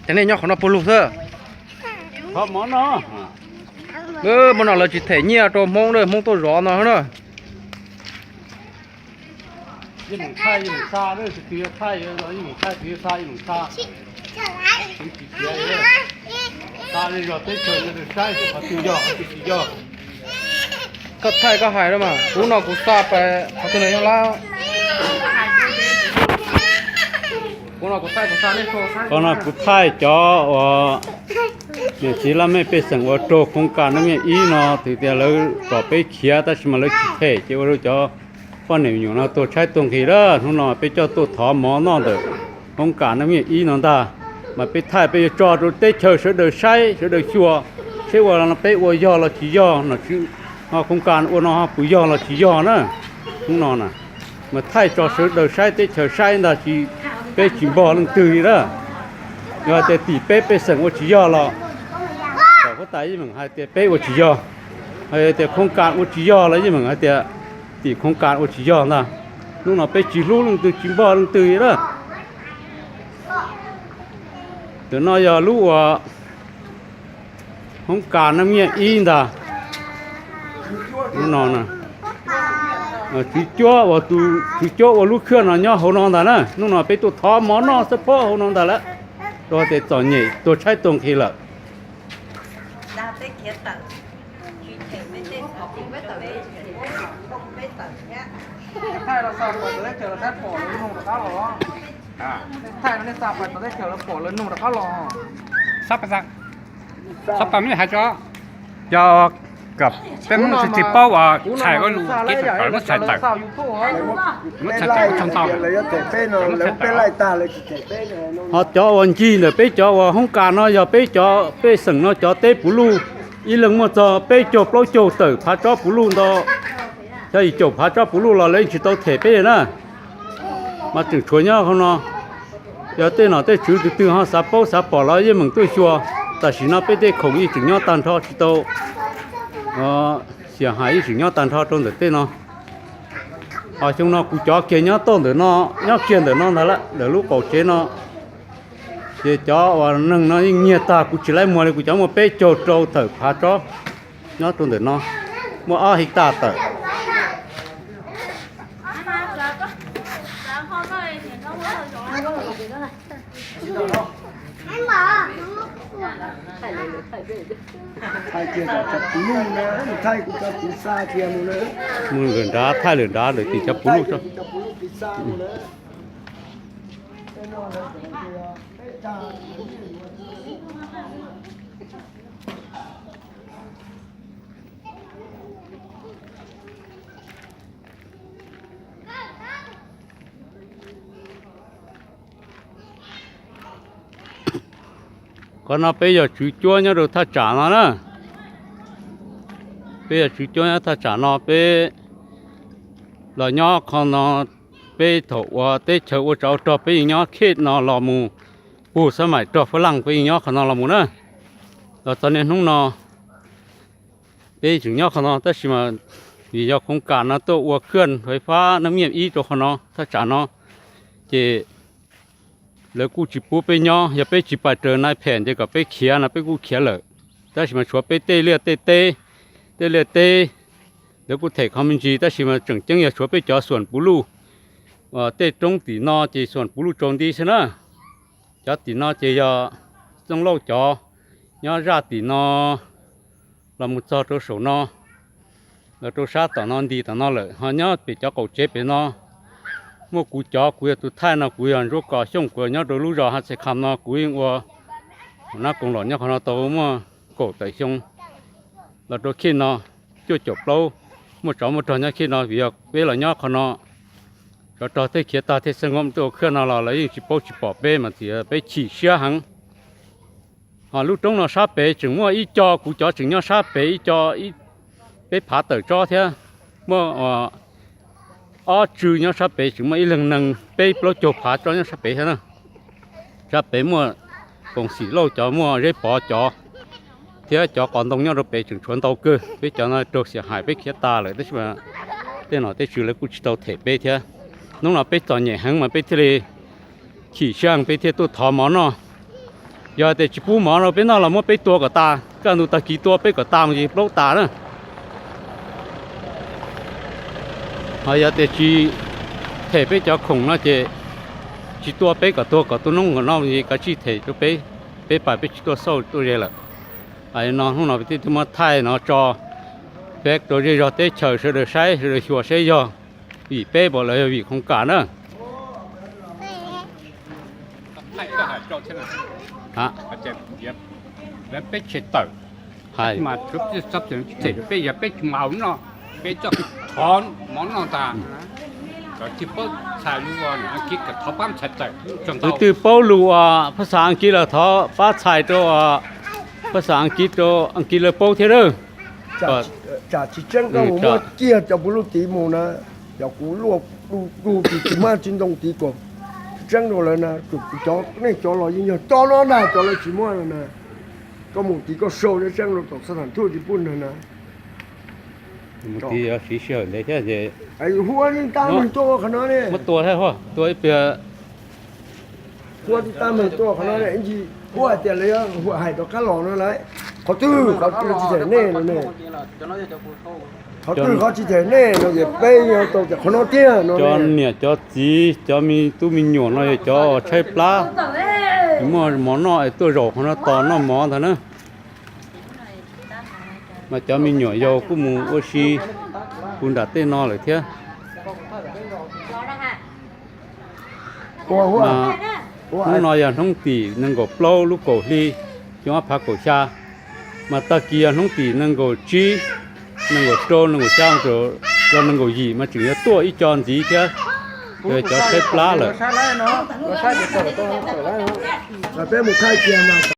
Ces nej nyob qhov no puag lug xwb. Hmo no lawv tsis them nyiaj rau Hmoob, Hmoob tuaj zov no na. Koj thaij koj hais mas, kuv no kuv xa pais qhov twg los yog lab. Kuv no kuv thaij cov uas niam txiv laj mej pej xeem uas raug khoob kas nab nyiaj ib no, twb tias lawv kom peb khiav tab sis mas lawv tsis them ces ua rau cov poj niam me nyuam no tuag tshaib tuag nqhis lawm. Hnub no peb coj tuaj thov mov noj ntawm khoob kas nab nyiaj ib no ntag, mas peb thaij peb yuav tso rau teb chaws sawv daws saib sawv daws xyuas, seb ua peb ua yog los tsis yog no, khoob kas ua no puas yog los tsis yog na. Hnub no na, mas thaij tso sawv daws saib teb chaws saib ntag, tsis peb tsis npog leej twg li na. Yog hais tias tim peb pej xeem ua tsis yog los kom huab tais Yij Meem hais tias peb ua tsis yog, hais tias khoob kas ua tsis yog los Yij Meem hais tias tim khoob kas ua tsis yog ntag. Hnub no peb tsis hlub leej twg tsis npog leej twg li na. Ntawm no yog lub uas khoob kas nab nyiaj ib ntag. Hnub no tswv cuab uas tus tswv cuab ua lub khwj no nyob hauv no ntag na. Hnub no peb tuaj thov mov noj xab phob hauv no ntag lawm, rau tias txom nyem tuag tshaib tuag nqhis lawm. Xab pas, xab pas mej hais tso, yog kom peb Hmoob tsis tsis paub uas txhais ua lus kev txom nyem muab txhais tawm, muab txhais tawm ua tsaug ntau. Ho cov uas ncig ntawm peb cov uas khoob kas no yog peb cov pej xeem no cov teb puv luj, ib leeg muaj txog peb caug plaub caug tawm phav tsob puv luj ntau, xya yim caum phav tsob puv luj los lawv yeej tsis tau them peb li na. Mas tseem tshuav nyob hauv no. Yog tej nom tej tswv tus twg ho xav paub xav pom los yeej meem tuaj xyuas. Tam sim no peb tej khoom yeej tseem nyob tag nrho tsis tau, xiam hais yeej tseem nyob tag nrho rau ntawm tej no. Ho xyoo no kuv cov kiag nyob toj ntawm no, nyob kiag ntawm no ntag lawm, ntawm lub qaum tsev no. Ces cov uas neeg no yeej nyiag tag, kuv tsis laib muag li, kuv cov muaj peb caug rau tawm phav tsob nyob rau ntawm no, muaj ob his tas tawm. Mus lawm nrad, thaij lawm nrad, lawv tim cov puv luj. Qhov no peb yog tswv cuab nyob rau thaj tsam no na. Peb yog tswv cuab nyob thaj tsam no, peb los nyob qhov no, peb thaum uas teb chaws ua tsov rog peb yeej nyob khej no los mus, puag xab maim rog Fab Laj peb yeej nyob qhov no los mus na. Los txog niaj hnub no peb tseem nyob qhov no, tab sis mas vim yog khoob kas no tuaj ua khwj fais fab nab nyiaj ib rau qhov no thaj tsam no, ces lawv kuj tsis pub peb nyob. Yog peb tsis pais raws nais phem ces kom peb khiav no peb kuj khiav lawm. Tab sis mas tshuav peb tej liaj tej teb, tej liaj teb lawv kuj them qhov me ntsis, tab sis mas tseem ceeb yog tshuav peb cov xuam puv luj. Tej roob tim no ces xuam puv luj tsaus nti xwb na. Cov tim no ces yog Txooj Lauj cov, nyob zaj tim no los mus txog rau saum no, los rau sab tom no nti tom no lawm. Ho nyob pem cov qaum tsev pem no muaj kuv cov, kuv yog tus thaij no, kuv yog Ntsuab Kos Xyooj, kuv nyob rau lub zos Hav Txhais Kham no, kuv yeej ua nab koos lom nyob qhov no tau muaj kaum tawm xyoo los rau khej no, cuaj caum plaub, muaj tsov muaj rog nyob khej no. Vim yog peb los nyob qhov no, tsov rog tej khiav tag thiaj xeeb tuaj ua khwj no los lawv yeej tsis paub tsis pom peb mas txiv peb chim siab heev. Ho lub roob no sab pem tseem muaj ib co, kuv cov tseem nyob sab pem ib co, peb phav tawm tsob thiab. Muaj ob tswv nyob sab pem tseem muaj ib leeg neeg peb plaub caug phav tsob nyob sab pem thiab na. Sab pem muaj Koom Xim Lauj cov, muaj Zeb Pov cov, thiab cov qos ntoo nyob rau pem tseem tshuav ntau kawg. Peb cov no raug xiam hais peb khiav tas lawm, tab sis mas tej nom tej tswv lawv kuj tsis tau them peb thiab. Hnub no peb txom nyem heev mas peb thiaj li chim siab peb thiaj tuaj thov mov noj. Yog tias tsis pub mov rau peb noj los muab peb tua kom tas, kaj ntug tag kis tua peb kom tas mus ces plaub tas na. Ho yog tias tsis them peb cov khoom no ces tsis tua peb kom tuag kom tua noob kom noj ces kav tsij them rau peb, peb pais peb tsis tuaj xauj tuaj ze lawm. No hnub no peb thiaj muab thaij no tso, peb rau zej zog teb chaws sawv daws saib sawv daws xyuas saib yog vim peb npaum los yog vim khoom kam na. Peb tsis tawm, peb yog peb tsis mus noj, peb coj thov mov noj tas, cov twg paub txhais lus Askiv kom thov pab txhais tawm. Tus twg paub lus Phab Xas Askiv los thov pab txhais rau Phab Xas Askiv rau Askiv lawv paub thiab lawm. Tsam tsis tseeb koj mus muab kiag cov puv luj tid mus na, cov kuv luaj du du tid tsis muaj tsis ntoo tid kom tsis tseeb rau lawv na, cov nej cov los yeej yog cov no na, cov lawv tsis muaj no na. Koj mus tid koj sau tseeb rau tom xab tham thuj tsis pub nws na. Mus tid siv sij hawm ntev thiab ces hu ib tag neeg tuaj qhov no ne, muab tua thiab, tua ib pliag. Hu ib tag neeg tuaj qhov no ne, ib ntsis hu hais tias lawv hu hais rov qab los no lawm. Qhov twg qhov tsis them nej no ne, qhov twg qhov tsis them nej no ces peb yuav tau tias qhov no tiag no. Cov niam cov txiv cov me tub me nyuam no yog cov tshaib plab, muaj mov noj es tuaj zaum qhov no tos noj mov ntag na. Mas cov me nyuam yaus kuj mus ua si puv nram tej no lawm thiab. Mas hnub no yog hnub tim nees nkaum plaub lub kaum hli xyoo ob phav kaum xya, mas tag kis yog hnub tim nees nkaum tsib, nees nkaum rau, nees nkaum xya, nees nkaum yim mas tseem yuav tuaj ib co ntxiv thiab. Cov tshaib plab lawm. Peb mus thaij kiag